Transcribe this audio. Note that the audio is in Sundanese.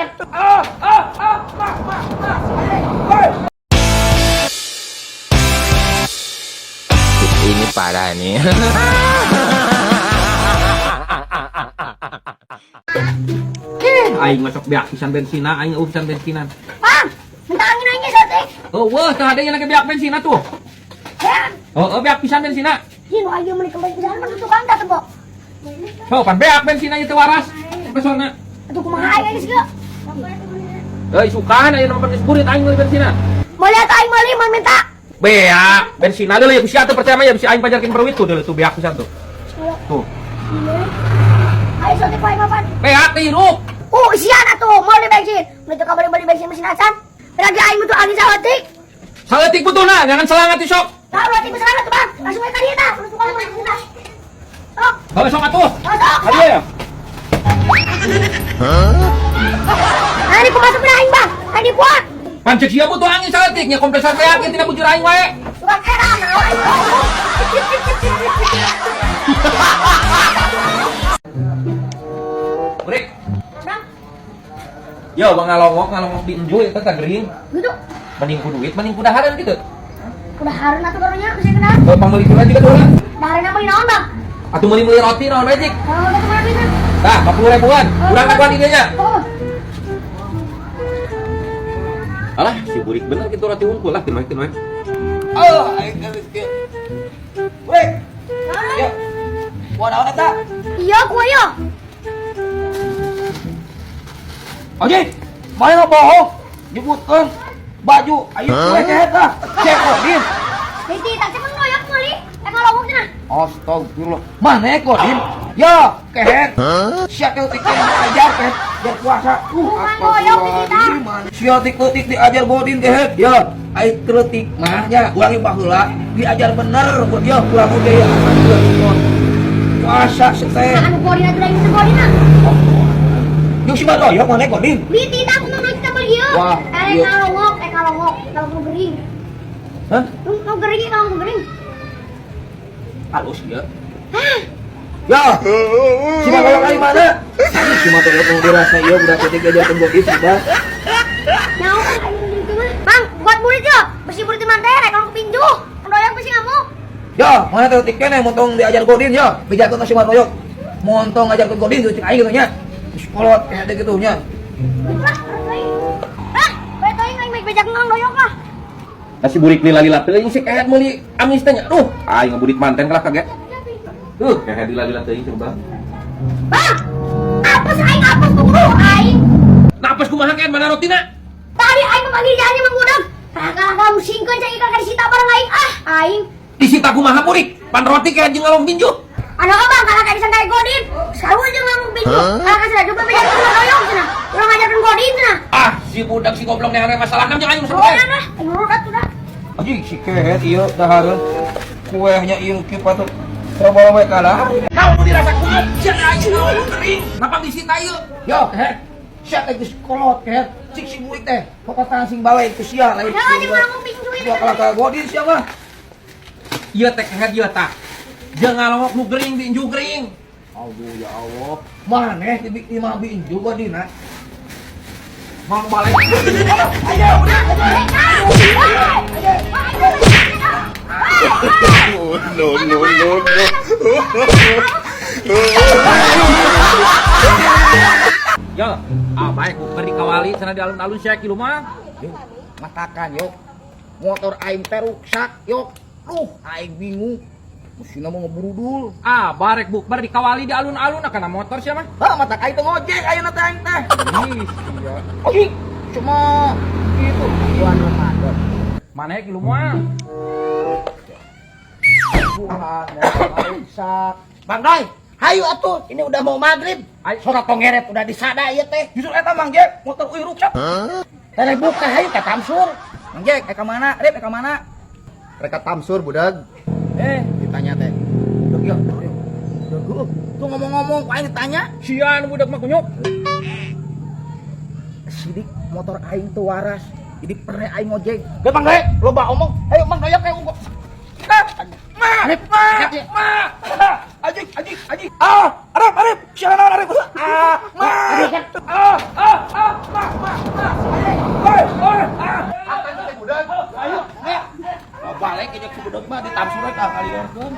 Ah, ah, ah, ma, ma, ma. Hei. Ini parah nih. Aing masuk beak pisan bensina, aing eueuh pisan bensinan. Bang, minta angin aja saeutik. Oh, wah, tah ada yang lagi beak bensina tuh. Ya. Oh, oh, beak pisan bensina. Ieu nu ayeuna meuli kembali pisan mah tukang tah tebo. Oh, pan beak bensina ieu teu waras. Pesona. Atuh kumaha aya geus ge? Euy, sukaan aya nomor geus burit aing meuli bensina. Meuli atuh aing meuli mun minta. Beak bensina deuleu ya bisa teu percaya mah ya bisa aing pajarkeun peruit tuh deuleu tuh beak pisan tuh. Tuh. Ayo saeutik wae mapan. Beak teh hirup. Oh, isian atuh meuli bensin. Meuli teu kabari meuli bensin mesin acan. Lagi aing butuh angin saeutik. Saeutik butuhna, jangan selang atuh sok. Tah berarti misalnya tuh Bang. Langsung aja tadi tah. Langsung aja langsung tah. Sok, Heuh sok atuh. sok, sok. Aduh ya. Nah, ini kumasuk aing Bang. Tadi buat. Pancek sia butuh angin saeutik nya kompresor beak tina bujur aing wae. Tukang era nah aing. Burik. Bang, Yo, bang ngalongok ngalongok di enju eta tah gering. gitu. Mending ku duit, mending ku dahareun gitu. Udah hareun atuh karunya bisa kenal. Kalau pangmeuli kula juga tuh. Dahareun apa naon Bang? Atuh meuli-meuli roti naon wae cik. Oh, udah kemana duitnya? Tah, 40 ribuan. Kurang kapan idenya? Oh, Alah, si burik bener gitu roti unggul lah, keun wae keun wae. Oh, aing geus kieu. Weh, ya. Kuah naon eta? Iya, kue ya. Anjing, mana bohong? Nyebutkeun baju ayo kue teh eta. Cek Kodin. Jadi tak cepet ngoyok meuli. Eh ngalongok cenah. Astagfirullah. Mana Kodin? Ya, kehet. Sia teh leutik diajar kehet. Biar puasa. Bukan goyok di kita. Sia teh leutik diajar Godin kehet. Ya, ai leutik mah nya urang baheula diajar bener ya urang oge ya. Puasa teh. Nah, anu godina tuh lain teu godina. Jeung si Badoyok mana Godin? Di titah kumaha kita beli ieu. Wah, Eh iya. ngalongok, eh ngalongok, kalau nu gering. Hah? Nu nu gering kalau nu gering. Halus ya. Ya. Si Badoyok dari mana? Si Badoyok mau dirasa ieu budak leutik diajarkeun Godin si Bah. Nyaho kan aing gitu mah. Bang, buat murid yo. Besi murid mah teh rek kalau pinju. Doyok besi ngamuk. Ya, mana teh leutik keneh montong diajar Godin ya. Bejakeun si Badoyok. Montong ngajarkeun Godin gitu cek aing gitu nya. Geus kolot kayak gitu nya. Lah, ah, bae teuing aing baik bejak ngang doyok lah. Nah, si burik lila-lila teuing si kehet meuli amis teh nya. Duh, aing ngaburit manten kalah kaget. Tuh, kehet lila-lila teuing coba. Bang, apes aing apes buru aing. Nah, apes kumaha kehet mana rotina? Tadi aing memanggil jalannya manggudag. Kalah-kalah musingkeun cai ka disita bareng aing. Ah, aing. Disita kumaha burik? Pan roti kehet jeung ngalong tinju. Anu abang kalah ka disantai godin. Sarua jeung ngamuk pinju. Kalah ka sudah juga bejakeun doyok cenah. Urang ngajarkeun godin cenah. Ah, si budak si goblok neangan masalah nam jeung aing Ruan lah, aing nurut atuh dah. Anjing si kehet ieu dahareun. Kuehnya ieu kieu patut Robol we kalah. Kau nu dirasa kunyuk, sia aing ngalong gering. Napa disita ieu? Yo, kehet. Sia teh geus kolot kehet. Cik si burik teh. Pokokna sing balik ku sia lain. Nah, jeung ngamuk pinju Sia kalah ka Godin sia mah. Ieu teh kehet ieu tah. Jeung ngalongok nu gering di inju gering. Aduh ya Allah. Maneh di imah bi inju Godina. Mang balik. Ayo, udah. No, no, no, no. Yo, ah baik bukan dikawali cenah di alun-alun sia kilu mah. Yuk, matakan yuk. Motor aing teh ruksak yuk. Duh, aing bingung. Mesinna mau ngeburudul. Ah, barek bukber dikawali di alun-alun kana motor sia mah. Hah, matak aing teh ngojek ayeuna teh aing teh. Ih, sia. Anjing, cuma gitu bulan Ramadan. Mana kilu mah? Bulan motor aing rusak. Bang Doi, hayu atuh, ini udah mau maghrib. Ay. Sora tongeret udah disada ieu teh. Justru eta Mang Jack, motor euy ruksak. Tereh buka hayu ka Tamsur. Mang Jack, ka mana? Rip, ka mana? Mereka tamsur budak Eh, ditanya teh. Deg ya, deg. Deg. Tuh ngomong-ngomong, ku aing ditanya. sia nu budak mah kunyuk. Sidik motor aing tuh waras. Jadi pere aing ngojek. Ge Bang Doi, loba omong. Hayu Bang Doyok kayak unggul. Ma, ma, ma. Anjing, anjing, anjing. Ah, Arif, Arif. Siapa naon Arif? Ah, ma. Ah, ah, ah, ma. Balik aja si budak mah ditamsur ka kaliorkeun.